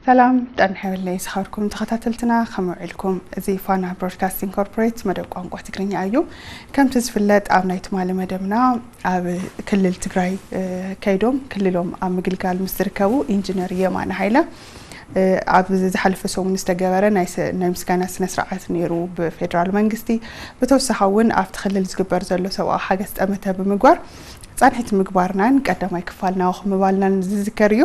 ሰላም ጥዕና ይሃበለይ ዝኸበርኩም ተኸታተልትና፣ ከመይ ውዒልኩም? እዚ ፋና ብሮድካስቲንግ ኮርፖሬት መደብ ቋንቋ ትግርኛ እዩ። ከምቲ ዝፍለጥ ኣብ ናይ ትማሊ መደብና ኣብ ክልል ትግራይ፣ እ፣ ከይዶም ክልሎም ኣብ ምግልጋል ምስ ዝርከቡ ኢንጂነር የማነ ሃይለ፣ እ፣ ኣብ ዝሓለፈ ሰሙን ዝተገበረ ናይ ስ-፣ ናይ ምስጋና ስነ ስርዓት ነይሩ ብፌደራል መንግስቲ። ብተወሳኺ እውን ኣብቲ ክልል ዝግበር ዘሎ ሰብኣዊ ሓገዝ ጠመተ ብምግባር ፃንሒት ምግባርናን ቀዳማይ ክፋል ናባኹም ምባልናን ዝዝከር እዩ።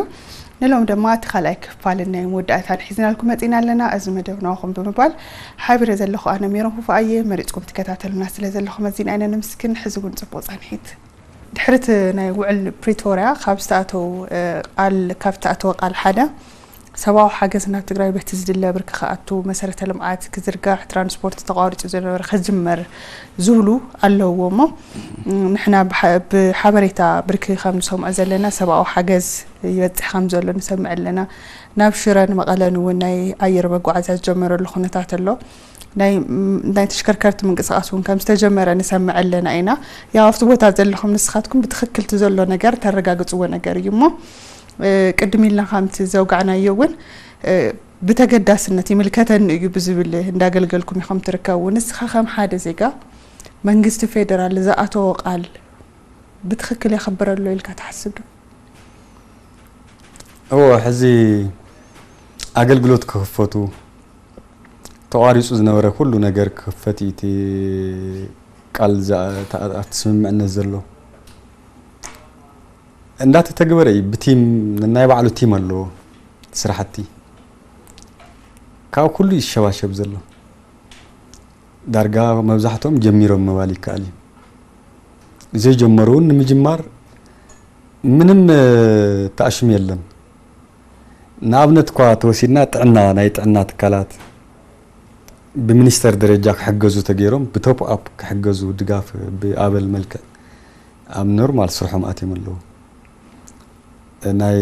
ንሎም ድማ እቲ ካልኣይ ክፋልን ናይ መወዳእታን ሒዝናልኩም መፂና ኣለና። እዚ መደብ ናባኹም ብምባል ሓቢረ ዘለኹ ኣነ ሜሮን ፉፉኣየ። መሪፅኩም ትከታተሉና ስለ ዘለኹም ኣዚና ኢና ነመስግን። ሕዚ እውን ፅቡቕ ፃንሒት። ድሕሪ እቲ ናይ ውዕል ፕሪቶርያ ካብ ዝተኣተው፣ እ፣ ቃል፣ ካብ ዝተኣተወ ቃል ሓደ ሰብኣዊ ሓገዝ ናብ ትግራይ በቲ ዝድለ ብርኪ ክኣቱ፣ መሰረተ ልምዓት ክዝርጋሕ፣ ትራንስፖርት ተቋሪፁ ዝነበረ ክጅመር ዝብሉ ኣለውዎ እሞ፣ ም፣ ንሕና ብሓ-፣ ብሓበሬታ ብርኪ ከም ንሰምዖ ዘለና ሰብኣዊ ሓገዝ ይበፅሕ ከም ዘሎ ንሰምዕ ኣለና። ናብ ሽረን መቐለን እውን ናይ ኣየር መጓዓዝያ ዝጀመረሉ ኩነታት ኣሎ። ናይ፣ ም፣ ናይ ተሽከርከርቲ ምንቅስቃስ እውን ከም ዝተጀመረ ንሰምዕ ኣለና ኢና። ያው ኣብቲ ቦታ ዘለኹም ንስኻትኩም ብትኽክል እቲ ዘሎ ነገር ተረጋግፅዎ ነገር እዩ እሞ፣ እ፣ ቅድም ኢልና ከምቲ ዘውጋዕናዮ እውን፣ እ፣ ብተገዳስነት ይምልከተኒ እዩ ብዝብል እንዳገልገልኩም ኢኹም ትርከቡ። ንስኻ ከም ሓደ ዜጋ መንግስቲ ፌደራል ዝኣተዎ ቃል ብትኽክል የኽብር ኣሎ ኢልካ ትሓስብ ዶ? እዎ፣ ሕዚ ኣገልግሎት ክኽፈቱ ተቋሪፁ ዝነበረ ኩሉ ነገር ክኽፈት እዩ እቲ ቃል ዝኣ-፣ እቲ ስምምዕነት ዘሎ። እንዳተተግበረ እዩ። ብቲም፣ ናይ ባዕሉ ቲም ኣለዎ ስራሕቲ። ካብ ኩሉ ይሸባሸብ ዘሎ። ዳርጋ መብዛሕትኦም ጀሚሮም ምባል ይከኣል እዩ። ዘይጀመሩ እውን ንምጅማር ምንም፣ እ፣ ተኣሽም የለን። ንኣብነት እኳ ተወሲድና ጥዕና፣ ናይ ጥዕና ትካላት ብሚኒስተር ደረጃ ክሕገዙ ተገይሮም ብቶፕ ኣፕ ክሕገዙ ድጋፍ ብኣበል መልክዕ ኣብ ኖርማል ስርሖም ኣትዮም ኣለዉ። ናይ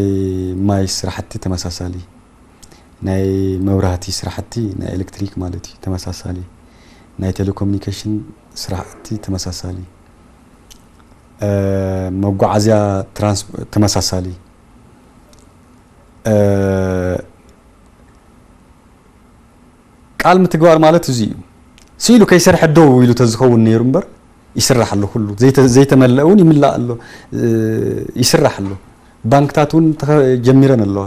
ማይ ስራሕቲ ተመሳሳሊ፣ ናይ መብራህቲ ስራሕቲ፣ ናይ ኤሌክትሪክ ማለት እዩ፣ ተመሳሳሊ፣ ናይ ቴሌኮሙኒኬሽን ስራሕቲ ተመሳሳሊ፣ እ፣ መጓዓዝያ ትራንስ-፣ ተመሳሳሊ፣ እ፣ ቃል ምትግባር ማለት እዚ እዩ። ስኢሉ ከይሰርሐ ደው ኢሉ ተዝኸውን ነይሩ እምበር ይስራሕ ኣሎ። ኩሉ ዘይተ-፣ ዘይተመለአ እውን ይምላእ ኣሎ፣ እ፣ ይስራሕ ኣሎ። ባንክታት እውን ተኸ-፣ ጀሚረን ኣለዋ።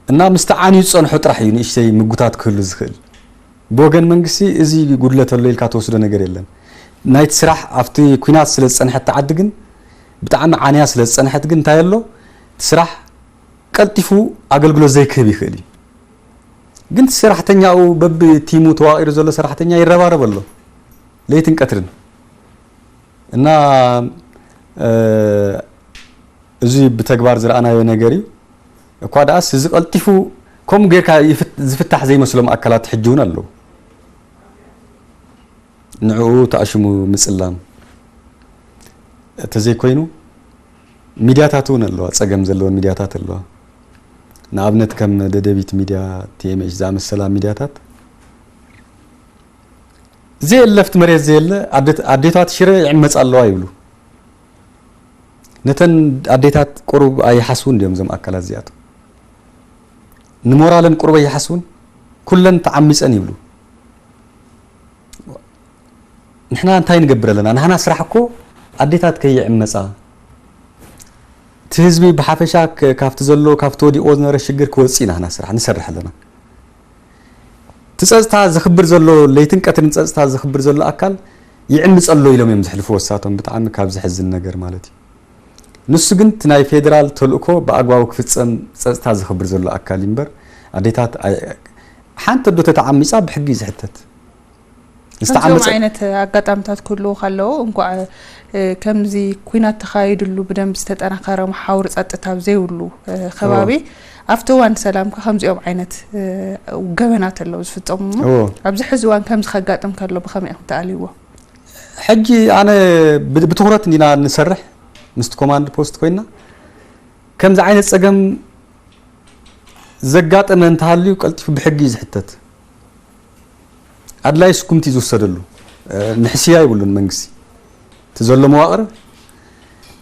እና ምስቲ ዓንዩ ዝፀንሖ ጥራሕ እዩ ንእሽተይ ምጉታት ክህሉ ዝኽእል። ብወገን መንግስቲ እዚ ጉድለት ኣሎ ኢልካ ትወስዶ ነገር የለን። ናይቲ ስራሕ ኣብቲ ኲናት ስለ ዝፀንሐት ዓዲ ግን፣ ብጣዕሚ ዓንያ ስለ ዝፀንሐት ግን እንታይ ኣሎ? እቲ ስራሕ ቀልጢፉ ኣገልግሎት ዘይክህብ ይኽእል እዩ። ግን እቲ ሰራሕተኛኡ በቢ ቲሙ ተዋቒሩ ዘሎ ሰራሕተኛ ይረባረብ ኣሎ ለይትን ቀትርን። እና፣ እ፣ እዚ ብተግባር ዝረኣናዮ ነገር እዩ። እኳ ደኣስ እዚ ቀልጢፉ ከምኡ ጌርካ ይፍት-፣ ዝፍታሕ ዘይመስሎም ኣካላት ሕጂ እውን ኣለዉ። ንዕኡ ተኣሽሙ ምጽላም። እንተዘይኮይኑ ሚድያታት እውን ኣለዋ፣ ጸገም ዘለወን ሚድያታት ኣለዋ። ንኣብነት ከም ደደቢት ሚድያ፣ ቲ ኤም ኤች ዝኣመሰላ ሚድያታት ዘየለ ኣብቲ መሬት ዘየለ ኣዴት-፣ ኣዴታት ሽረ ይዕመጻ ኣለዋ ይብሉ። ነተን ኣዴታት ቁሩብ ኣይሓስቡን ድዮም እዞም ኣካላት እዚኣቶም? ንሞራለን ቁሩብ ኣይሓስቡን? ኩለን ተዓሚጸን ይብሉ። ንሕና እንታይ ንገብር ኣለና? ናህና ስራሕ እኮ ኣዴታት ከይዕመጻ፣ እቲ ህዝቢ ብሓፈሻ ክ-፣ ካብቲ ዘሎ፣ ካብቲ ወዲቕዎ ዝነበረ ሽግር ክወጽእ ኢና ናህና ስራሕ ንሰርሕ ኣለና። እቲ ጸጥታ ዘኽብር ዘሎ፣ ለይትን ቀትርን ጸጥታ ዘኽብር ዘሎ ኣካል ይዕምጽ ኣሎ ኢሎም እዮም ዝሕልፍዎ እሳቶም። ብጣዕሚ ካብ ዘሕዝን ነገር ማለት እዩ። ንሱ ግን እቲ ናይ ፌደራል ተልእኮ ብኣግባቡ ክፍጸም ጸጥታ ዘኽብር ዘሎ ኣካል እዩ እምበር ኣዴታት ኣይ-፣ ሓንቲ ኣዶ ተተዓሚጻ ብሕጊ እዩ ዝሕተት። ከምዚኦም ዝተዓመጸ ዓይነት ኣጋጣሚታት ክህልዉ ከለዉ እንኳዕ፣ እ፣ ከምዚ ኲናት ተኻይድሉ ብደንቢ ዝተጠናኸረ መሓውር ጸጥታ ኣብ ዘይብሉ፣ እ፣ ከባቢ እዎ። ኣብቲ እዋን ሰላም ከ ከምዚኦም ዓይነት፣ እ፣ ገበናት ኣለዉ ዝፍጸሙ እሞ እዎ። ኣብዚ ሕዚ እዋን ከምዚ ከጋጥም ከሎ ብኸመይ ኢኹም ትኣልይዎ? ሕጂ ኣነ ብ-፣ ብትኹረት እንዲና ንሰርሕ ምስቲ ኮማንድ ፖስት ኮይና ከምዚ ዓይነት ጸገም ዘጋጠመ እንተሃልዩ ቀልጢፉ ብሕጊ እዩ ዝሕተት። ኣድላይ ስጉምቲ ዝውሰደሉ፣ እ፣ ንሕስያ ይብሉን መንግስቲ። እቲ ዘሎ መዋቕር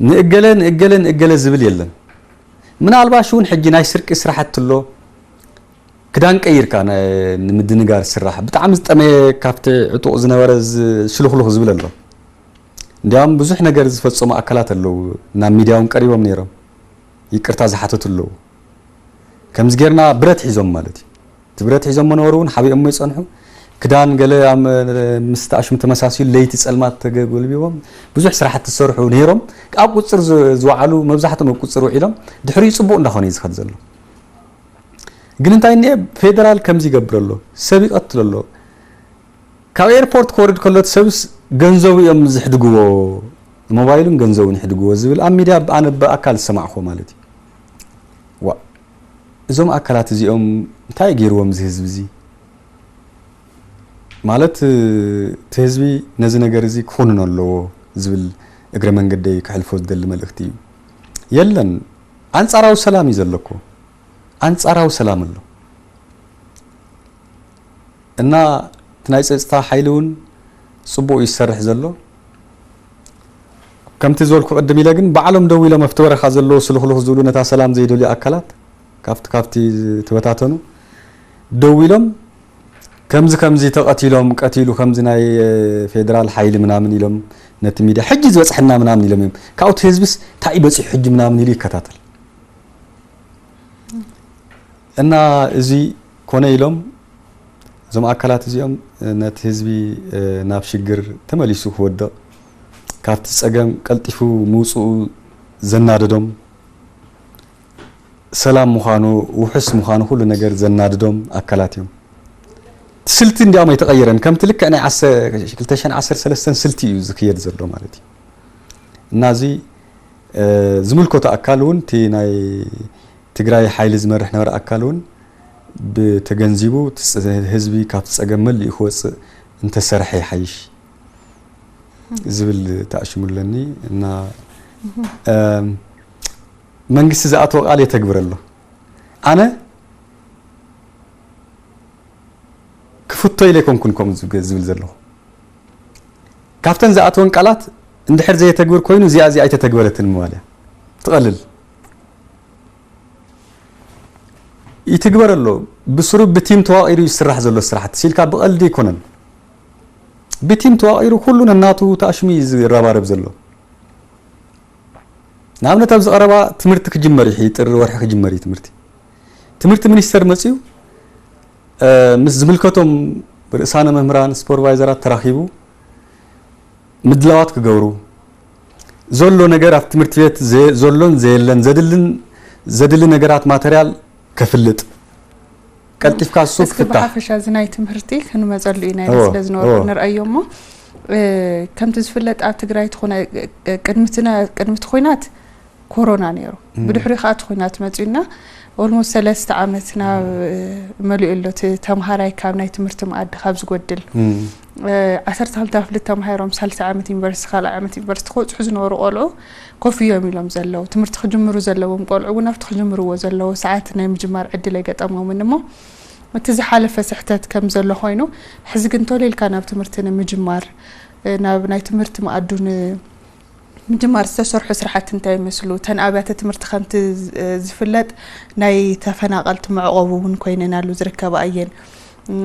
ንእገለ፣ ንእገለ፣ ንእገለ ዝብል የለን። ምናልባሽ እውን ሕጂ ናይ ስርቂ ስራሕቲ ኣሎ። ክዳን ቀይርካ ን- ንምድንጋር ስራሕ ብጣዕሚ ዝጠመየ ካብቲ ዕጡቕ ዝነበረ ዝ- ሽልኽሉኽ ዝብል ኣሎ። እንዲያውም ብዙሕ ነገር ዝፈጸሙ ኣካላት ኣለዉ። ናብ ሚድያ እውን ቀሪቦም ነይሮም፣ ይቅርታ ዝሓተቱ ኣለዉ። ከምዚ ጌርና ብረት ሒዞም ማለት እዩ። እቲ ብረት ሒዞም መነበሩ እውን ሓቢኦሞ ይጸንሑ። ክዳን ገለ ኣብ ምስ ተኣሽሙ ተመሳሲሉ ለይቲ ጸልማት ተገልቢቦም ብዙሕ ስራሕቲ ዝሰርሑ ነይሮም። ኣብ ቁጽር ዝ- ዝወዓሉ መብዛሕትኦም ኣብ ቁጽር ውዒሎም ድሕሪኡ ጽቡቕ እንዳኾነ እዩ ዝኸድ ዘሎ። ግን እንታይ እኒአ ፌደራል ከምዚ ይገብር ኣሎ፣ ሰብ ይቐትል ኣሎ። ካብ ኤርፖርት ክወርድ ከሎ እቲ ሰብስ ገንዘቡ እዮም ዝሕድግዎ፣ ሞባይሉን ገንዘቡን ይሕድግዎ ዝብል ኣብ ሚድያ ኣነ ብኣካል ዝሰማዕኹዎ ማለት እዩ። ዋ እዞም ኣካላት እዚኦም እንታይ ገይርዎም እዚ ህዝቢ እዚ? ማለት እቲ ህዝቢ ነዚ ነገር እዚ ክኹንኖ ኣለዎ ዝብል እግረ መንገደይ ክሕልፎ ዝደሊ መልእኽቲ እዩ። የለን ኣንጻራዊ ሰላም እዩ ዘሎ እኮ። ኣንጻራዊ ሰላም ኣሎ እና እቲ ናይ ጸጥታ ሓይሊ እውን ጽቡቕ እዩ ዝሰርሕ ዘሎ። ከምቲ ዝበልኩ ቅድም ኢለ ግን ባዕሎም ደው ኢሎም ኣብቲ በረኻ ዘለዉ ስልኽልኽ ዝብሉ ነታ ሰላም ዘይደልዩ ኣካላት ካብቲ ካብቲ ተበታተኑ ደው ኢሎም ከምዚ ከምዚ ተቐቲሎም ቀቲሉ ከምዚ ናይ ፌደራል ሓይሊ ምናምን ኢሎም ነቲ ሚድያ ሕጂ ዝበፅሐና ምናምን ኢሎም እዮም ካብኡ እቲ ህዝብስ እንታይ በፂሑ ሕጂ ምናምን ኢሉ ይከታተል እና እዚ ኮነ ኢሎም እዞም ኣካላት እዚኦም ነቲ ህዝቢ ናብ ሽግር ተመሊሱ ክወድቕ ካብቲ ፀገም ቀልጢፉ ምውፅኡ ዘናደዶም ሰላም ምዃኑ ውሑስ ምዃኑ ኩሉ ነገር ዘናድዶም ኣካላት እዮም። ስልቲ እንዲያውም ኣይተቐየረን ከምቲ ልክዕ ናይ ክልተ ሽሕን ዓሰርተ ሰለስተን ስልቲ እዩ ዝክየድ ዘሎ ማለት እዩ እና እዚ ዝምልከቶ ኣካል እውን እቲ ናይ ትግራይ ሓይሊ ዝመርሕ ነበረ ኣካል እውን ብተገንዚቡ ህዝቢ ካብቲ ፀገም መሊኡ ክወፅእ እንተሰርሐ ይሓይሽ ዝብል ተኣሽሙ ኣለኒ እና መንግስቲ ዝኣተወ ቃል የተግብር ኣሎ ኣነ ክፍቶ ኢለ ኣይኮንኩን ከምኡ ዝብል ዘለኹ ካብተን ዝኣተወን ቃላት እንድሕር ዘየተግብር ኮይኑ እዚኣ እዚኣ ኣይተተግበረትን ምባል እያ ትቐልል ይትግበር ኣሎ ብስሩ ብቲም ተዋቒሩ ይስራሕ ዘሎ ስራሕቲ ሲልካ ብቐልዲ ኣይኮነን ብቲም ተዋቒሩ ኩሉ ነናቱ ተኣሽሙ እዩ ዝረባረብ ዘሎ ንኣብነት ኣብዚ ቀረባ ትምህርቲ ክጅመር እዩ ጥሪ ወርሒ ክጅመር እዩ ትምህርቲ ትምህርቲ ሚኒስተር መፅዩ ምስ ዝምልከቶም ርእሳነ መምህራን ሱፐርቫይዘራት ተራኺቡ ምድላዋት ክገብሩ ዘሎ ነገር ኣብ ትምህርቲ ቤት ዘሎን ዘየለን ዘድልን ዘድሊ ነገራት ማተርያል ከፍልጥ ቀልጢፍካ እሱ እስኪ ክፍታሕ ብሓፈሻ እዚ ናይ ትምህርቲ ክንመፀሉ ኢና እወ፣ ስለ ዝነበሩ እወ። ንርኣዮ እሞ እ፣ ከምቲ ዝፍለጥ ኣብ ትግራይ ትኾነ ቅድምትና ቅድሚ እቲ ኹናት ኮሮና ነይሩ ብድሕሪ ከዓ እቲ ኹናት መፅዩና ኦልሞስት ሰለስተ ዓመት ናብ መሊኡ ኣሎ እቲ ተምሃራይ ካብ ናይ ትምህርቲ መኣዲ ካብ ዝጎድል እ፣ ዓሰርተ ክልተ ክፍሊ ተማሂሮም ሳልሳይ ዓመት ዩኒቨርሲቲ ካልኣይ ዓመት ዩኒቨርሲቲ ክበፅሑ ዝነበሩ ቆልዑ ኮፍ እዮም ኢሎም ዘለዉ ትምህርቲ ክጅምሩ ዘለዎም ቆልዑ እውን ኣብቲ ክጅምርዎ ዘለዉ ሰዓት ናይ ምጅማር ዕድል ኣይገጠሞምን እሞ እቲ ዝሓለፈ ስሕተት ከም ዘሎ ኮይኑ ሕዚ ግን ቶሎ ኢልካ ናብ ትምህርቲ ንምጅማር ናብ ናይ ትምህርቲ መኣዱ ንምጅማር ዝተሰርሑ ስራሕቲ እንታይ ይመስሉ? እተን ኣብያተ ትምህርቲ ከምቲ ዝፍለጥ ናይ ተፈናቐልቲ መዕቆቢ እውን ኮይነን ኣሉ ዝርከባ እየን።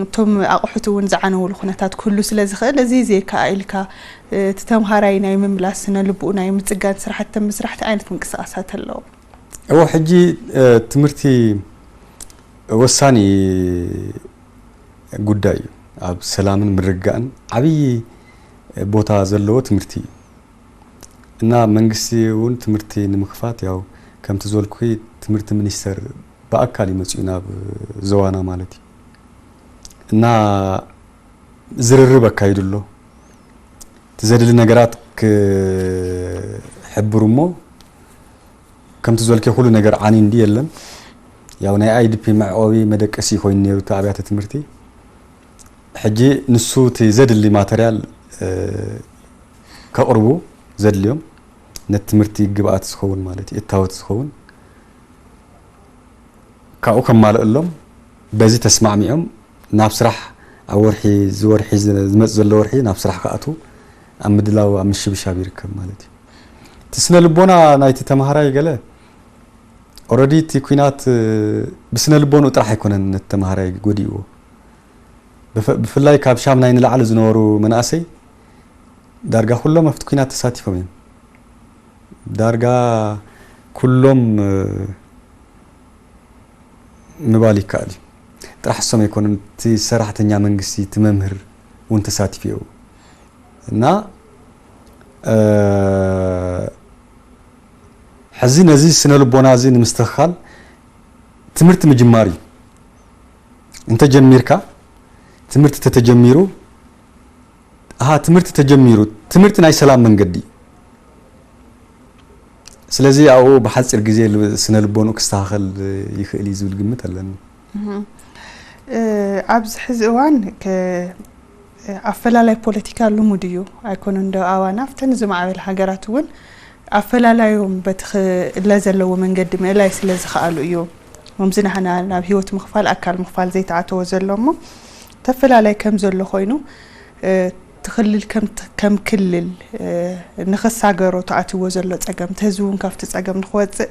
እቶም ኣቑሑት እውን ዝዓነውሉ ኩነታት ክህሉ ስለ ዝኽእል እዚ እዚ ከኣ ኢልካ እቲ ተምሃራይ ናይ ምምላስ ስነ ልብኡ ናይ ምፅጋን ስራሕቲ ምስራሕ እንታይ ዓይነት ምንቅስቃሳት ኣለዎ? እዎ ሕጂ ትምህርቲ ወሳኒ ጉዳይ እዩ ኣብ ሰላምን ምርግጋእን ዓብዪ ቦታ ዘለዎ ትምህርቲ እዩ እና መንግስቲ እውን ትምህርቲ ንምክፋት ያው ከምቲ ዝበልኩ ትምህርቲ ሚኒስተር ብኣካል እዩ መፅኡ ናብ ዞባና ማለት እዩ እና ዝርርብ ኣካይዱ ኣሎ እቲ ዘድሊ ነገራት ክሕብሩ እሞ ከምቲ ዝበልክዮ ኩሉ ነገር ዓንዩ እንዲ የለን ያው ናይ ኣይዲፒ መዕቆቢ መደቀሲ ኮይኑ ነይሩ እቲ ኣብያተ ትምህርቲ ሕጂ ንሱ እቲ ዘድሊ ማተርያል ከቕርቡ ዘድልዮም ነቲ ትምህርቲ ግብኣት ዝኸውን ማለት እዩ እታወት ዝኸውን ካብኡ ከማልእሎም በዚ ተስማዕሚዖም ናብ ስራሕ ኣብ ወርሒ ዝወርሒ ዝመፅ ዘሎ ወርሒ ናብ ስራሕ ክኣትዉ ኣብ ምድላው ኣብ ምሽብሻብ ይርከብ ማለት እዩ እቲ ስነ ልቦና ናይቲ ተምሃራይ ገለ ኦረዲ እቲ ኩናት ብስነ ልቦንኡ ጥራሕ ኣይኮነን ነቲ ተምሃራይ ጎዲእዎ። ብፍላይ ካብ ሻምናይ ንላዕሊ ዝነበሩ መናእሰይ ዳርጋ ኩሎም ኣብቲ ኩናት ተሳቲፎም እዮም። ዳርጋ ኩሎም ምባል ይከኣል እዩ። ጥራሕ እሶም ኣይኮኑን፣ እቲ ሰራሕተኛ መንግስቲ፣ እቲ መምህር እውን ተሳቲፉ እዩ። እና ሕዚ ነዚ ስነ ልቦና እዚ ንምስትኽኻል ትምህርቲ ምጅማር እዩ። እንተጀሚርካ፣ ትምህርቲ ተተጀሚሩ፣ ኣሃ፣ ትምህርቲ ተጀሚሩ፣ ትምህርቲ ናይ ሰላም መንገዲ እዩ። ስለዚ ኣብኡ ብሓፂር ግዜ ስነ ልቦንኡ ክስተኻኸል ይኽእል እዩ ዝብል ግምት ኣለኒ። ኣብዚ ሕዚ እዋን ኣፈላላይ ፖለቲካ ልሙድ እዩ ኣይኮነን ዶ? ኣዋና ኣብተን ዝማዕበል ሃገራት እውን ኣፈላላዮም በቲ ክእለ ዘለዎ መንገዲ ምእላይ ስለ ዝኸኣሉ እዩ። ከምዚ ናህና ናብ ህይወት ምኽፋል ኣካል ምኽፋል ዘይተኣተወ ዘሎ እሞ ተፈላላይ ከም ዘሎ ኮይኑ እቲ ክልል ከም ክልል ንኽሳገሮ ተኣትዎ ዘሎ ፀገም እቲ ህዝቢ እውን ካብቲ ፀገም ንኽወፅእ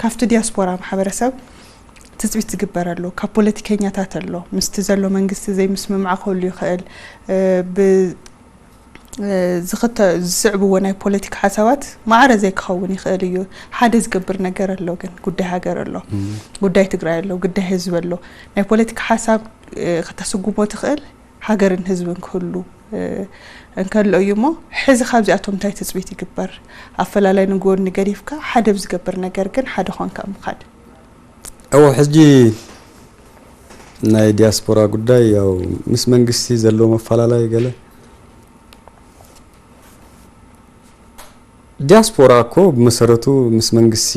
ካብቲ ዲያስፖራ ማሕበረሰብ ትፅቢት ዝግበር ኣሎ። ካብ ፖለቲከኛታት ኣሎ ምስቲ ዘሎ መንግስቲ ዘይምስምማዕ ክህሉ ይኽእል። ዝስዕብዎ ናይ ፖለቲካ ሓሳባት ማዕረ ዘይክኸውን ይኽእል እዩ። ሓደ ዝገብር ነገር ኣሎ ግን ጉዳይ ሃገር ኣሎ፣ ጉዳይ ትግራይ ኣሎ፣ ጉዳይ ህዝቢ ኣሎ። ናይ ፖለቲካ ሓሳብ ከተስጉሞ ትኽእል ሃገርን ህዝብን ክህሉ እንከሎ እዩ እሞ ሕዚ ካብዚኣቶም እንታይ ትፅቢት ይግበር? ኣፈላላይ ንጎኒ ገዲፍካ ሓደ ብዝገብር ነገር ግን ሓደ ኾንካ ምኻድ። እዎ ሕጂ ናይ ዲያስፖራ ጉዳይ ያው ምስ መንግስቲ ዘለዎ መፈላለይ ገለ ዲያስፖራ እኮ ብመሰረቱ ምስ መንግስቲ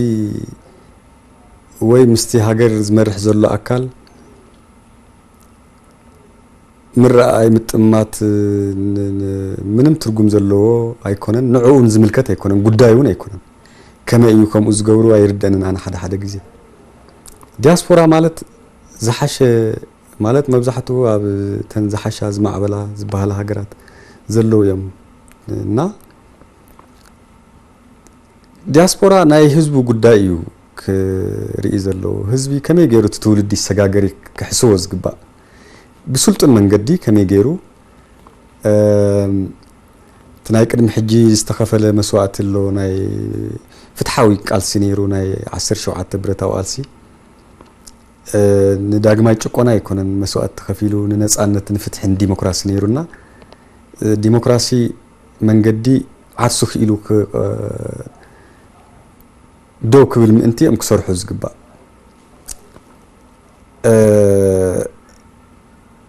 ወይ ምስቲ ሃገር ዝመርሕ ዘሎ ኣካል ምርኣይ ምጥማት ምንም ትርጉም ዘለዎ ኣይኮነን። ንዕኡ ዝምልከት ኣይኮነን፣ ጉዳይ እውን ኣይኮነን። ከመይ እዩ ከምኡ ዝገብሩ ኣይርደንን ኣነ ሓደ ሓደ ግዜ። ዲያስፖራ ማለት ዝሓሸ ማለት መብዛሕትኡ ኣብ ተን ዝሓሻ ዝማዕበላ ዝበሃላ ሃገራት ዘለዉ እዮም እና ዲያስፖራ ናይ ህዝቡ ጉዳይ እዩ ክርኢ ዘለዎ። ህዝቢ ከመይ ገይሩ እቲ ትውልዲ ይሰጋገር ክሕስቦ ዝግባእ። ብስልጡን መንገዲ ከመይ ገይሩ እቲ ናይ ቅድሚ ሕጂ ዝተኸፈለ መስዋእቲ ኣሎ ናይ ፍትሓዊ ቃልሲ ነይሩ ናይ ዓሰርተ ሸውዓተ ብረታዊ ቃልሲ ንዳግማይ ጭቆና ኣይኮነን መስዋእቲ ተኸፊሉ ንነፃነት ንፍትሒ ንዲሞክራሲ ነይሩና ዲሞክራሲ መንገዲ ዓርሱ ክኢሉ ደው ክብል ምእንቲ እዮም ክሰርሑ ዝግባእ።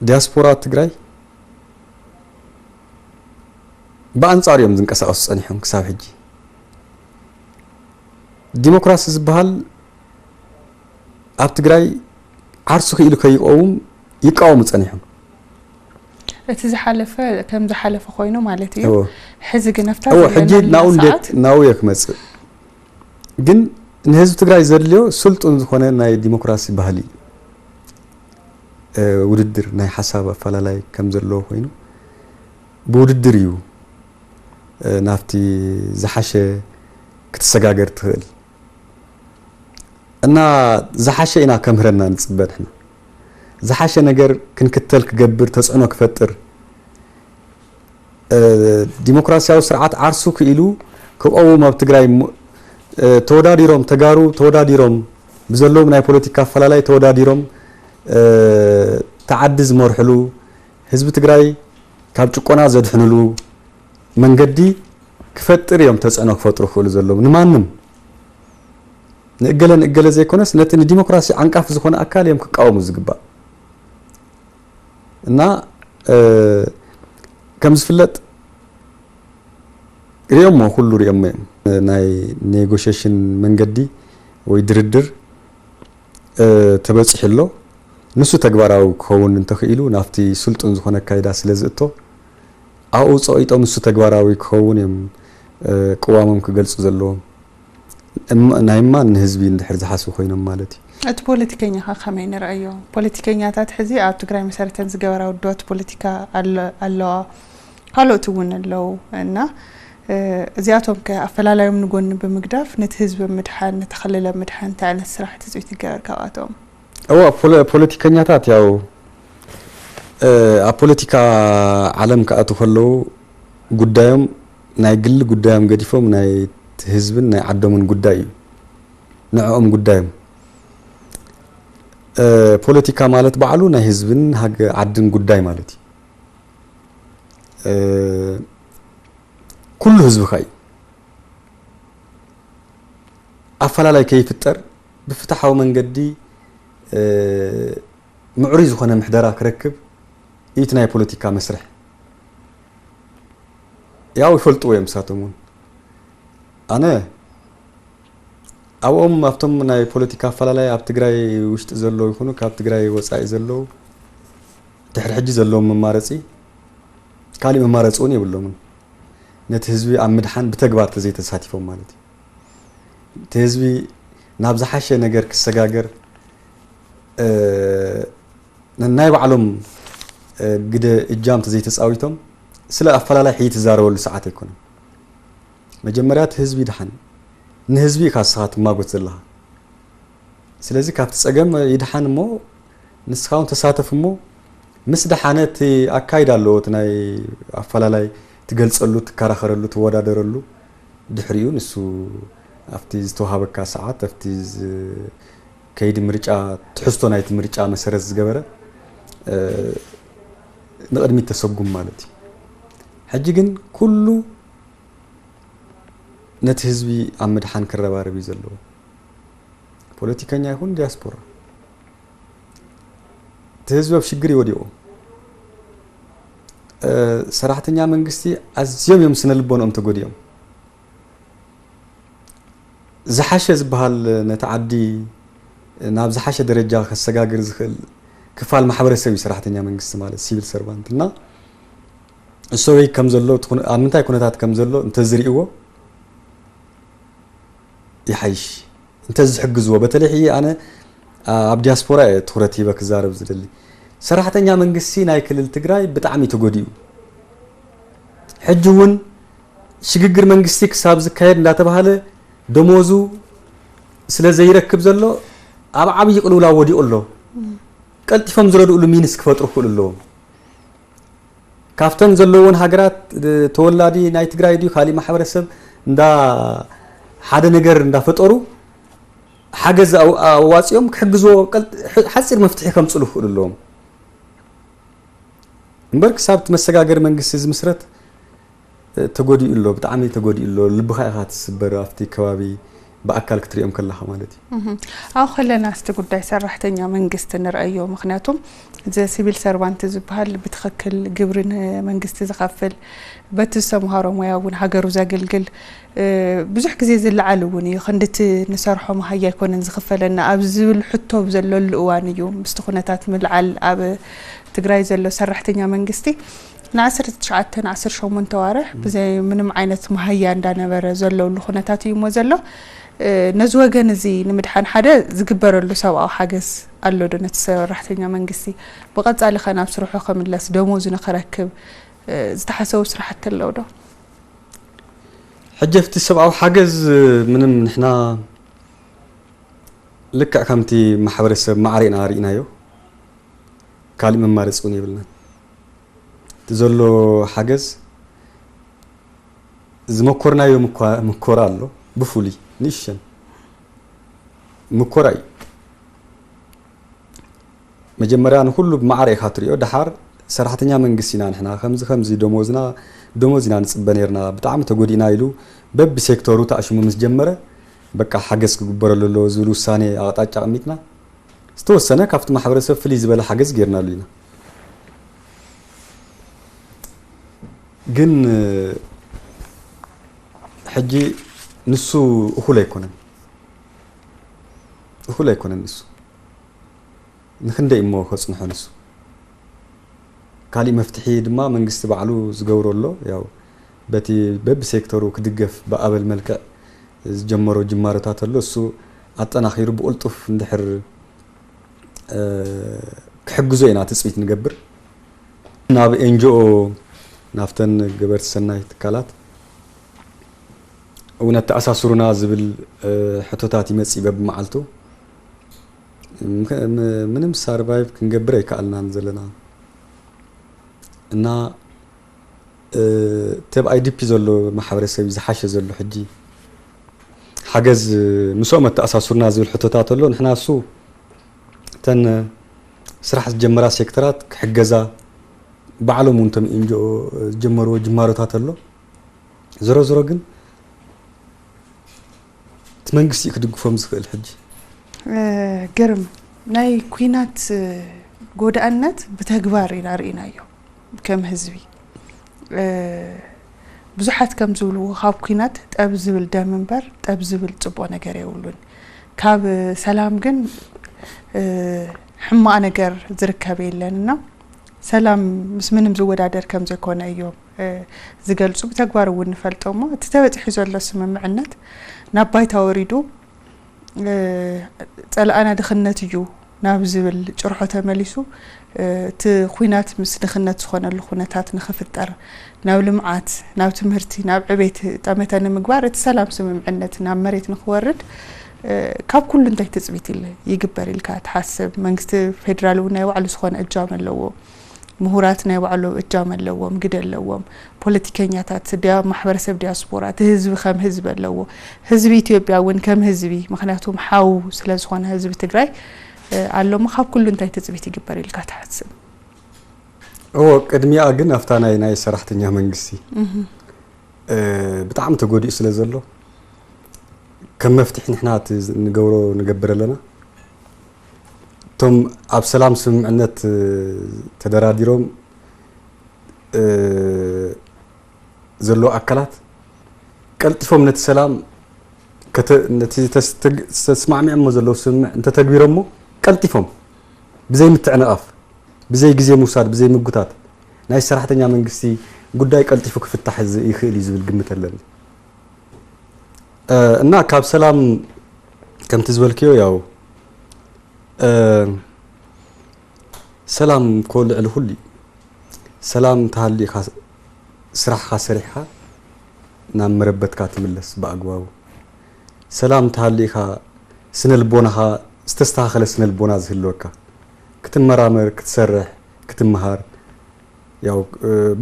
ዲያስፖራ ትግራይ ብኣንፃር እዮም ዝንቀሳቀሱ ፀኒሖም ክሳብ ሕጂ። ዲሞክራሲ ዝበሃል ኣብ ትግራይ ዓርሱ ክኢሉ ከይቀውም ይቃወሙ ፀኒሖም። እቲ ዝሓለፈ ከም ዝሓለፈ ኮይኑ ማለት እዩ። ሕዚ ግን ኣብታ ሕጂ ናው እንዴት ናው እየ ክመፅእ ግን ንህዝቢ ትግራይ ዘድልዮ ስልጡን ዝኾነ ናይ ዲሞክራሲ ባህሊ ውድድር ናይ ሓሳብ ኣፈላላይ ከም ዘለዎ ኮይኑ ብውድድር እዩ ናብቲ ዝሓሸ ክትሰጋገር ትኽእል እና ዝሓሸ ኢና ከምህረና ንፅበ ንሕና ዝሓሸ ነገር ክንክተል ክገብር ተፅዕኖ ክፈጥር ዲሞክራሲያዊ ስርዓት ዓርሱ ክኢሉ ክቐውም ኣብ ትግራይ ተወዳዲሮም ተጋሩ ተወዳዲሮም ብዘለዎም ናይ ፖለቲካ ኣፈላላይ ተወዳዲሮም ተዓዲ ዝመርሕሉ ህዝቢ ትግራይ ካብ ጭቆና ዘድሕንሉ መንገዲ ክፈጥር እዮም ተፅዕኖ ክፈጥሩ ክኽእሉ ዘለዎም ንማንም ንእገለ ንእገለ ዘይኮነስ ነቲ ንዲሞክራሲ ዓንቃፊ ዝኾነ ኣካል እዮም ክቃወሙ ዝግባእ እና ከም ዝፍለጥ ሪኦሞ ኩሉ ሪኦሞ እዮም ናይ ኔጎሽሽን መንገዲ ወይ ድርድር ተበፂሑ ኣሎ ንሱ ተግባራዊ ክኸውን እንተኽኢሉ ናብቲ ስልጡን ዝኾነ ኣካይዳ ስለ ዝእቶ ኣብኡ ፀቒጦም ንሱ ተግባራዊ ክኸውን እዮም ቅዋሞም ክገልፁ ዘለዎም ናይ እማን ንህዝቢ እንድሕር ዝሓስቡ ኮይኖም ማለት እዩ። እቲ ፖለቲከኛ ከ ከመይ ንረኣዮ? ፖለቲከኛታት ሕዚ ኣብ ትግራይ መሰረተን ዝገበራ ውድባት ፖለቲካ ኣለዋ፣ ካልኦት እውን ኣለዉ እና እዚኣቶም ከ ኣፈላላዮም ንጎኒ ብምግዳፍ ነቲ ህዝቢ ምድሓን፣ ነቲ ክልል ኣብ ምድሓን እንታይ ዓይነት ስራሕ ትፅቢት ይገበር ካብኣቶም? እዋ ፖለ- ፖለቲከኛታት ያው እ፣ ኣብ ፖለቲካ ዓለም ክኣቱ ከለዉ ጉዳዮም ናይ ግሊ ጉዳዮም ገዲፎም ናይ ህዝብን ናይ ዓዶምን ጉዳይ እዩ ንዕኦም ጉዳዮም። እ፣ ፖለቲካ ማለት ባዕሉ ናይ ህዝብን ሃገ- ዓድን ጉዳይ ማለት እዩ። እ፣ ኩሉ ህዝብኻ እዩ። ኣፈላላይ ከይፍጠር ብፍትሓዊ መንገዲ እ፣ ምዕሩይ ዝኾነ ምሕደራ ክረክብ እዩ እቲ ናይ ፖለቲካ መስርሕ። ያው ይፈልጥዎ እዮም ንሳቶም እውን። ኣነ ኣብኦም ኣብቶም ናይ ፖለቲካ ኣፈላላይ ኣብ ትግራይ ውሽጢ ዘለዉ ይኹኑ ካብ ትግራይ ወፃኢ ዘለዉ ድሕሪ ሕጂ ዘለዎም መማረፂ ካሊእ መማረፂ እውን የብሎምን። ነቲ ህዝቢ ኣብ ምድሓን ብተግባር ተዘይተሳቲፎም ማለት እዩ። እቲ ህዝቢ ናብ ዝሓሸ ነገር ክሰጋገር እ፣ ነናይ ባዕሎም እ፣ ግደ እጃም ተዘይተፃዊቶም ስለ ኣፈላላይ ሕጂ ትዛረበሉ ሰዓት ኣይኮነን። መጀመርያ እቲ ህዝቢ ይድሓን። ንህዝቢ ኢኻ ንስኻ ትማጎት ዘለኻ። ስለዚ ካብቲ ፀገም ይድሓን እሞ ንስኻ እውን ተሳተፍ እሞ ምስ ደሓነ እቲ ኣካይዳ ኣለዎ እቲ ናይ ኣፈላላይ ትገልፀሉ፣ ትከራኸረሉ፣ ትወዳደረሉ ድሕሪኡ ንሱ ኣብቲ ዝተዋሃበካ ሰዓት ኣብቲ ዝ- ከይዲ ምርጫ ትሕዝቶ ናይቲ ምርጫ መሰረት ዝገበረ እ፣ ንቕድሚት ተሰጉም ማለት እዩ። ሕጂ ግን ኩሉ ነቲ ህዝቢ ኣብ ምድሓን ክረባረብ እዩ ዘለዎ። ፖለቲከኛ ይኹን ዲያስፖራ እቲ ህዝቢ ኣብ ሽግር እዩ ወዲቑ። እ፣ ሰራሕተኛ መንግስቲ ኣዝዮም እዮም ስነ ልቦንኦም ተጎዲኦም። ዝሓሸ ዝበሃል ነቲ ዓዲ ናብ ዝሓሸ ደረጃ ከሰጋግር ዝኽእል ክፋል ማሕበረሰብ እዩ ሰራሕተኛ መንግስቲ ማለት ሲቪል ሰርቫንት እና እሰበይ ከም ዘሎ እቲ ኩነ- ኣብ ምንታይ ኩነታት ከም ዘሎ እንተዝርእይዎ ይሓይሽ እንተዝሕግዝዎ። በተለይ ሕጂ ኣነ ኣብ ዲያስፖራ እየ ትኹረት ሂበ ክዛረብ ዝደሊ። ሰራሕተኛ መንግስቲ ናይ ክልል ትግራይ ብጣዕሚ ተጎዲኡ። ሕጂ እውን ሽግግር መንግስቲ ክሳብ ዝካየድ እንዳተባሃለ ደሞዙ ስለ ዘይረክብ ዘሎ ኣብ ዓብዪ ቅልውላው ወዲቑ ኣሎ። ቀልጢፎም ዝረድእሉ ሚንስ ክፈጥሩ ክኽእሉ ኣለዎም። ካብተን ዘለውን ሃገራት እ፣ ተወላዲ ናይ ትግራይ ድዩ ካሊእ ማሕበረሰብ እንዳ ሓደ ነገር እንዳፈጠሩ ሓገዝ ኣው- ኣዋፂኦም ክሕግዝዎ ቀልጥ- ሕ- ሓፂር መፍትሒ ከምፅሉ ክኽእሉ ኣለዎም። እምበር ክሳብ እቲ መሰጋገሪ መንግስቲ ዝምስረት እ፣ ተጎዲኡ ኣሎ፣ ብጣዕሚ ተጎዲኡ ኣሎ። ልብኻ ኢኻ ትስበር ኣብቲ ከባቢ ብኣካል ክትሪኦም ከለኻ ማለት እዩ። እህ፣ ኣብኡ ከለና እስቲ ጉዳይ ሰራሕተኛ መንግስቲ ንርአዮ። ምክንያቱም እዚ ሲቪል ሰርቫንት ዝበሃል ብትኽክል ግብሪ ንመንግስቲ ዝኸፍል በቲ ዝተምሃሮ ሞያ እውን ሃገሩ ዘግልግል እ፣ ብዙሕ ግዜ ዝለዓል እውን እዩ። ክንድቲ ንሰርሖ መሃያ ኣይኮነን ዝኽፈለና ኣብ ዝብል ሕቶ ዘለሉ እዋን እዩ ምስቲ ኩነታት ምልዓል ኣብ ትግራይ ዘሎ ሰራሕተኛ መንግስቲ ንዓሰርተ ትሽዓተ ንዓሰርተ ሸሞንተ ዋርሕ ብዘይ ምንም ዓይነት መሃያ እንዳነበረ ዘለውሉ ኩነታት እዩ እሞ ዘሎ። እ፣ ነዚ ወገን እዚ ንምድሓን ሓደ ዝግበረሉ ሰብኣዊ ሓገዝ ኣሎ ዶ ነቲ ሰራሕተኛ መንግስቲ? ብቐጻሊ ከ ናብ ስርሑ ክምለስ ደሞዙ ንክረክብ እ፣ ዝተሓሰቡ ስራሕቲ ኣለዉ ዶ? ሕጂ ኣብቲ ሰብኣዊ ሓገዝ ምንም ንሕና ልክዕ ከምቲ ማሕበረሰብ ማዕረ ኢና ርኢናዮ። ካሊእ መማረፂ እውን የብልናን። እቲ ዘሎ ሓገዝ ዝመኮርናዮ ምኳ- ምኮራ ኣሎ። ብፍሉይ ንሸን ምኮራ እዩ። መጀመርያ ንኹሉ ብማዕረ ኢኻ ትሪኦ። ደሓር ሰራሕተኛ መንግስቲ ኢና ንሕና፣ ከምዚ ከምዚ ደሞዝና ደሞዝ ኢና ንፅበ ነርና፣ ብጣዕሚ ተጎዲእና ኢሉ በቢ ሴክተሩ ተኣሽሙ ምስ ጀመረ በቃ ሓገዝ ክግበረሉ ኣለዎ ዝብል ውሳኔ ኣቕጣጫ ኣቐሚጥና ዝተወሰነ ካብቲ ማሕበረሰብ ፍልይ ዝበለ ሓገዝ ጌርናሉ ኢና። ግን ሕጂ ንሱ እኹል ኣይኮነን፣ እኹል ኣይኮነን ንሱ። ንክንደይ እሞ ከጽንሖ ንሱ? ካሊእ መፍትሒ ድማ መንግስቲ ባዕሉ ዝገብሮ ኣሎ። ያው በቲ በብሴክተሩ ክድገፍ ብኣበል መልክዕ ዝጀመሮ ጅማሮታት ኣሎ። እሱ ኣጠናኺሩ ብቕልጡፍ እንድሕር እ፣ ክሕግዞ ኢና ትጽቢት ንገብር። ናብ ኤንጂኦ ናብተን ገበርቲ ሰናይ ትካላት እውን ኣተኣሳስሩና ዝብል ሕቶታት ይመጽእ በብመዓልቱ። ምንም ሳርቫይቭ ክንገብር ኣይከኣልናን ዘለና እና እቲ ኣብ ኣይዲፒ ዘሎ ማሕበረሰብ እዩ ዝሓሸ ዘሎ። ሕጂ ሓገዝ ምስኦም ኣተኣሳስሩና ዝብል ሕቶታት ኣሎ። ንሕና እሱ እተን ስራሕ ዝጀመራ ሴክተራት ክሕገዛ ባዕሎም እውን እቶም ኤንጂኦ ዝጀመርዎ ጅማሮታት ኣሎ። ዞሮ ዞሮ ግን እቲ መንግስቲ እዩ ክድግፎም ዝኽእል። ሕጂ ግርም ናይ ኩናት ጎዳእነት ብተግባር ኢና ርኢናዮ። ከም ህዝቢ ብዙሓት ከም ዝብልዎ ካብ ኩናት ጠብ ዝብል ደም እምበር ጠብ ዝብል ፅቡቕ ነገር የብሉን። ካብ ሰላም ግን ሕማቕ ነገር ዝርከብ የለን እና ሰላም ምስ ምንም ዝወዳደር ከም ዘይኮነ እዮም ዝገልፁ። ብተግባር እውን ንፈልጦ እሞ እቲ ተበፂሑ ዘሎ ስምምዕነት ናብ ባይታ ወሪዱ ፀላእና ድኽነት እዩ ናብ ዝብል ጭርሖ ተመሊሱ እቲ ኩናት ምስ ድኽነት ዝኾነሉ ኩነታት ንኽፍጠር ናብ ልምዓት ናብ ትምህርቲ ናብ ዕቤት ጠመተ ንምግባር እቲ ሰላም ስምምዕነት ናብ መሬት ንኽወርድ ካብ ኩሉ እንታይ ትፅቢት ይግበር ኢልካ ትሓስብ? መንግስቲ ፌዴራል እውን ናይ ባዕሉ ዝኾነ እጃም ኣለዎ። ምሁራት ናይ ባዕሎም እጃም ኣለዎም፣ ግደ ኣለዎም። ፖለቲከኛታት፣ ማሕበረሰብ ዲያስፖራ፣ እቲ ህዝቢ ከም ህዝቢ ኣለዎ። ህዝቢ ኢትዮጵያ እውን ከም ህዝቢ፣ ምኽንያቱም ሓው ስለዝኾነ ህዝቢ ትግራይ ኣሎ። እሞ ካብ ኩሉ እንታይ ትፅቢት ይግበር ኢልካ ትሓስብ? እዎ ቅድሚኣ ግን ኣብታ ናይ ናይ ሰራሕተኛ መንግስቲ ብጣዕሚ ተጎዲኡ ስለ ዘሎ ከም መፍትሒ ንሕና እቲ ንገብሮ ንገብር ኣለና። እቶም ኣብ ሰላም ስምምዕነት ተደራዲሮም ዘለዉ ኣካላት ቀልጢፎም ነቲ ሰላም ነቲ ተስማዕሚዖሞ ዘለዉ ስምምዕ እንተተግቢሮሞ ቀልጢፎም ብዘይ ምትዕንቓፍ ብዘይ ግዜ ምውሳድ ብዘይ ምጉታት ናይ ሰራሕተኛ መንግስቲ ጉዳይ ቀልጢፉ ክፍታሕ ይኽእል እዩ ዝብል ግምት ኣለኒ። እና ካብ ሰላም ከምቲ ዝበልክዮ ያው ሰላም ኮ ልዕሊ ኩሉ እዩ። ሰላም ተሃልዩ ኢኻ ስራሕኻ ሰሪሕኻ ናብ መረበትካ ትምለስ ብኣግባቡ። ሰላም ተሃልዩ ኢኻ ስነ ልቦናኻ ዝተስተኻኸለ ስነ ልቦና ዝህልወካ ክትመራመር ክትሰርሕ ክትመሃር ያው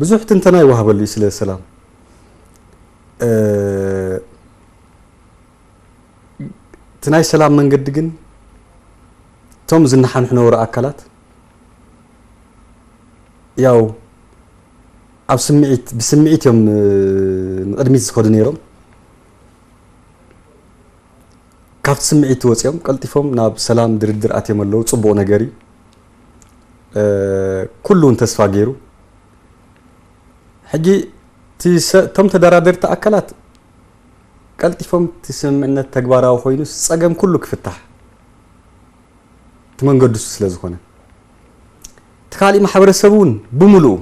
ብዙሕ ትንተና ይወሃበሉ እዩ ስለ ሰላም። እቲ ናይ ሰላም መንገዲ ግን እቶም ዝነሓንሑ ነበሩ ኣካላት ያው ኣብ ስምዒት ብስምዒት እዮም ንቕድሚት ዝኸዱ ነይሮም። ካብቲ ስምዒት ወፂኦም ቀልጢፎም ናብ ሰላም ድርድር ኣትዮም ኣለዉ። ፅቡቕ ነገር እዩ። ኩሉ እውን ተስፋ ገይሩ ሕጂ እቶም ተደራደርቲ ኣካላት ቀልጢፎም እቲ ስምምዕነት ተግባራዊ ኮይኑ ፀገም ኩሉ ክፍታሕ እቲ መንገዱ እሱ ስለ ዝኾነ እቲ ካሊእ ማሕበረሰብ እውን ብምሉኡ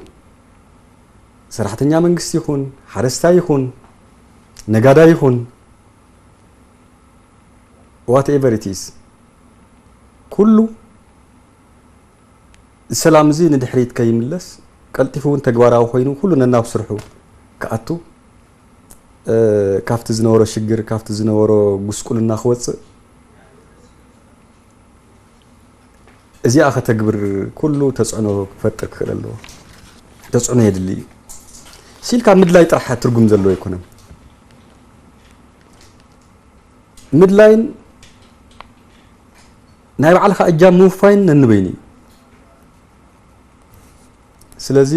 ሰራሕተኛ መንግስቲ ይኹን ሓረስታይ ይኹን ነጋዳይ ይኹን whatever it is ኩሉ ሰላም እዚ ንድሕሪት ከይምለስ ቀልጢፉ እውን ተግባራዊ ኮይኑ ኩሉ ነናብ ስርሑ ክኣቱ ካብቲ ዝነበሮ ሽግር ካብቲ ዝነበሮ ጉስቁልና ክወፅእ እዚኣ ከተግብር ኩሉ ተፅዕኖ ክፈጥር ክኽእል ኣለዎ። ተፅዕኖ የድሊ እዩ። ሲልካ ምድላይ ጥራሕ ትርጉም ዘለዎ ኣይኮነን። ምድላይን ናይ ባዕልኻ እጃም ምውፋይን ነንበይኑ እዩ። ስለዚ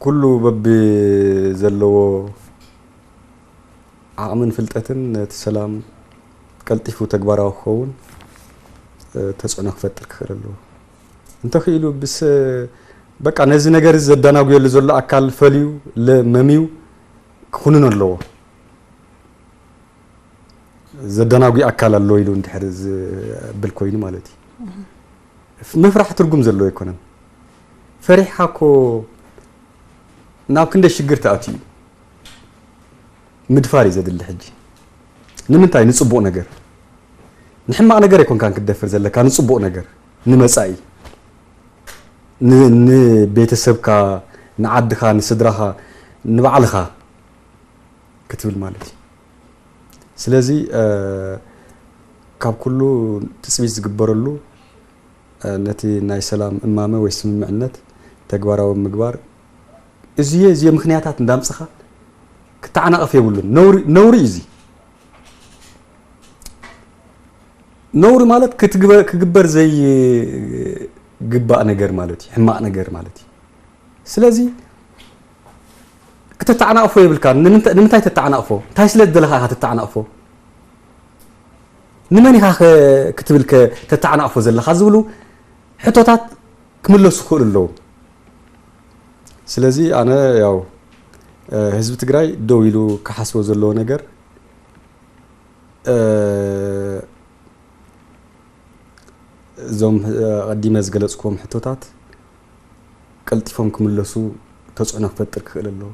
ኩሉ በቢ ዘለዎ ዓቕምን ፍልጠትን ነቲ ሰላም ቀልጢፉ ተግባራዊ ክኸውን ተፅዕኖ ክፈጥር ክኽእል ኣለዎ። እንተኽኢሉ ብስ በቃ ነዚ ነገር እዚ ዘዳናጉየሉ ዘሎ ኣካል ፈልዩ መምዩ ክኹንን ኣለዎ። ዘደናጉ ኣካል ኣሎ ኢሉ እንድሕር ዝብል ኮይኑ ማለት እዩ። ምፍራሕ ትርጉም ዘለዎ ኣይኮነን። ፈሪሕካ እኮ ናብ ክንደይ ሽግር ተኣትዩ እዩ። ምድፋር እዩ ዘድሊ ሕጂ። ንምንታይ? ንፅቡቕ ነገር። ንሕማቕ ነገር ኣይኮንካን ክትደፍር ዘለካ፣ ንፅቡቕ ነገር፣ ንመፃኢ፣ ንቤተሰብካ፣ ንዓድኻ፣ ንስድራኻ፣ ንባዕልኻ ክትብል ማለት እዩ። ስለዚ ካብ ኩሉ ትፅቢት ዝግበረሉ ነቲ ናይ ሰላም እማመ ወይ ስምምዕነት ተግባራዊ ምግባር እዚየ እዚየ ምክንያታት እንዳምፅኻ ክተዓናቐፍ የብሉን። ነውሪ እዩ እዚ። ነውሪ ማለት ክግበር ዘይግባእ ነገር ማለት እዩ፣ ሕማቕ ነገር ማለት እዩ። ስለዚ ክተተዓናቕፎ የብልካ። ንምንታይ ተተዓናቕፎ? እንታይ ስለ ዝደለኻ ኢኻ ተተዓናቕፎ? ንመን ኢኻ ክትብል ተተዓናቕፎ ዘለኻ ዝብሉ ሕቶታት ክምለሱ ክኽእሉ ኣለዎም። ስለዚ ኣነ ያው ህዝቢ ትግራይ ደው ኢሉ ክሓስቦ ዘለዎ ነገር እዞም ቀዲመ ዝገለፅኩዎም ሕቶታት ቀልጢፎም ክምለሱ ተፅዕኖ ክፈጥር ክኽእል ኣለዎ።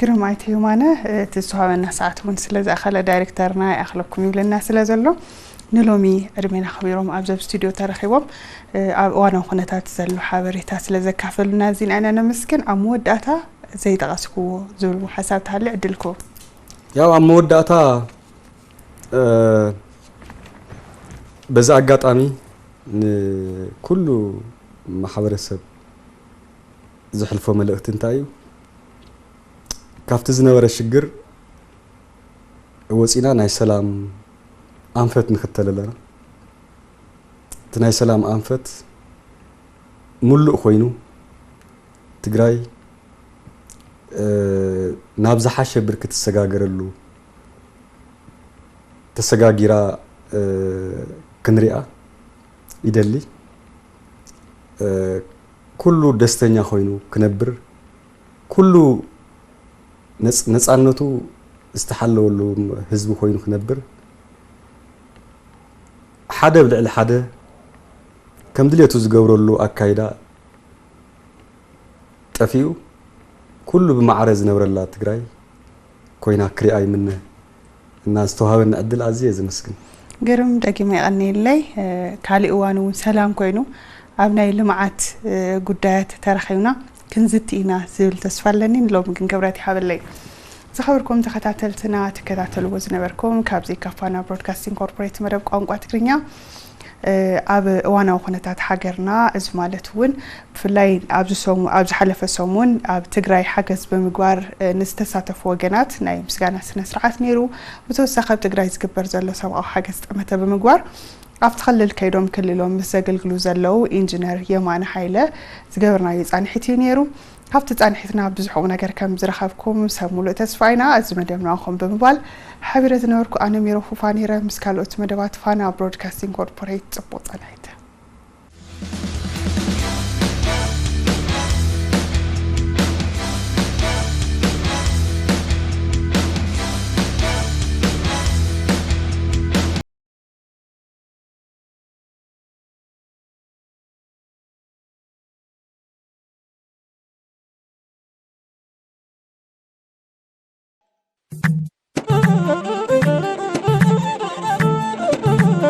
ግርም ኣይተ የማነ፣ እቲ ዝተዋበና ሰዓት እውን ስለ ዝኣኸለ ዳይሬክተርና ይኣኽለኩም ይብለና ስለ ዘሎ ንሎሚ ዕድሜና ኣኽቢሮም ኣብዚ ኣብ ስቱድዮ ተረኺቦም ኣብ እዋናዊ ኩነታት ዘሎ ሓበሬታ ስለ ዘካፈሉና እዚና ኢና ነመስግን። ኣብ መወዳእታ ዘይጠቐስክዎ ዝብልዎ ሓሳብ ተሃልዩ ዕድል ክህቦም። ያው ኣብ መወዳእታ በዚ ኣጋጣሚ ንኩሉ ማሕበረሰብ ዘሕልፎ መልእኽቲ እንታይ እዩ? ካብቲ ዝነበረ ሽግር ወፂና ናይ ሰላም ኣንፈት ንኽተል ኣለና። እቲ ናይ ሰላም ኣንፈት ሙሉእ ኮይኑ ትግራይ ናብ ዝሓሸ ብርኪ ትሰጋገረሉ ተሰጋጊራ ክንሪኣ ይደሊ። ኩሉ ደስተኛ ኮይኑ ክነብር፣ ኩሉ ነፃነቱ ዝተሓለወሉ ህዝቢ ኮይኑ ክነብር፣ ሓደ ብልዕሊ ሓደ ከም ድልየቱ ዝገብረሉ ኣካይዳ ጠፊኡ ኩሉ ብማዕረ ዝነብረላ ትግራይ ኮይና ክሪኣ ይምነ እና ዝተዋሃበኒ ዕድል ኣዝየ ዘመስግን። ግርም፣ ደጊመ የቐንየለይ። ካሊእ እዋን እውን ሰላም ኮይኑ ኣብ ናይ ልምዓት ጉዳያት ተራኺብና ክንዝቲ ኢና ዝብል ተስፋ ኣለኒ። ንሎሚ ግን ክብረት ይሃበለይ። ዝኸበርኩም ተኸታተልትና ትከታተልዎ ዝነበርኩም ካብዚ ካብ ፋና ብሮድካስቲንግ ኮርፖሬት መደብ ቋንቋ ትግርኛ ኣብ እዋናዊ ኩነታት ሃገርና፣ እዚ ማለት እውን ብፍላይ ኣብዚ ዝሓለፈ ሰሙን ኣብ ትግራይ ሓገዝ ብምግባር ንዝተሳተፉ ወገናት ናይ ምስጋና ስነ ስርዓት ነይሩ። ብተወሳኺ ኣብ ትግራይ ዝግበር ዘሎ ሰብኣዊ ሓገዝ ጠመተ ብምግባር ኣብቲ ክልል ከይዶም ክልሎም ምስ ዘገልግሉ ዘለዉ ኢንጂነር የማነ ሃይለ ዝገበርናዮ ፃንሒት እዩ ነይሩ። ካብቲ ፃንሒትና ብዙሕ ቁም ነገር ከም ዝረኸብኩም ሰብ ሙሉእ ተስፋ ኢና። እዚ መደብ ንዓኹም ብምባል ሓቢረ ዝነበርኩ ኣነ ሜሮ ፉፋ ነይረ። ምስ ካልኦት መደባት ፋና ብሮድካስቲንግ ኮርፖሬት ፅቡቕ ፃንሒት።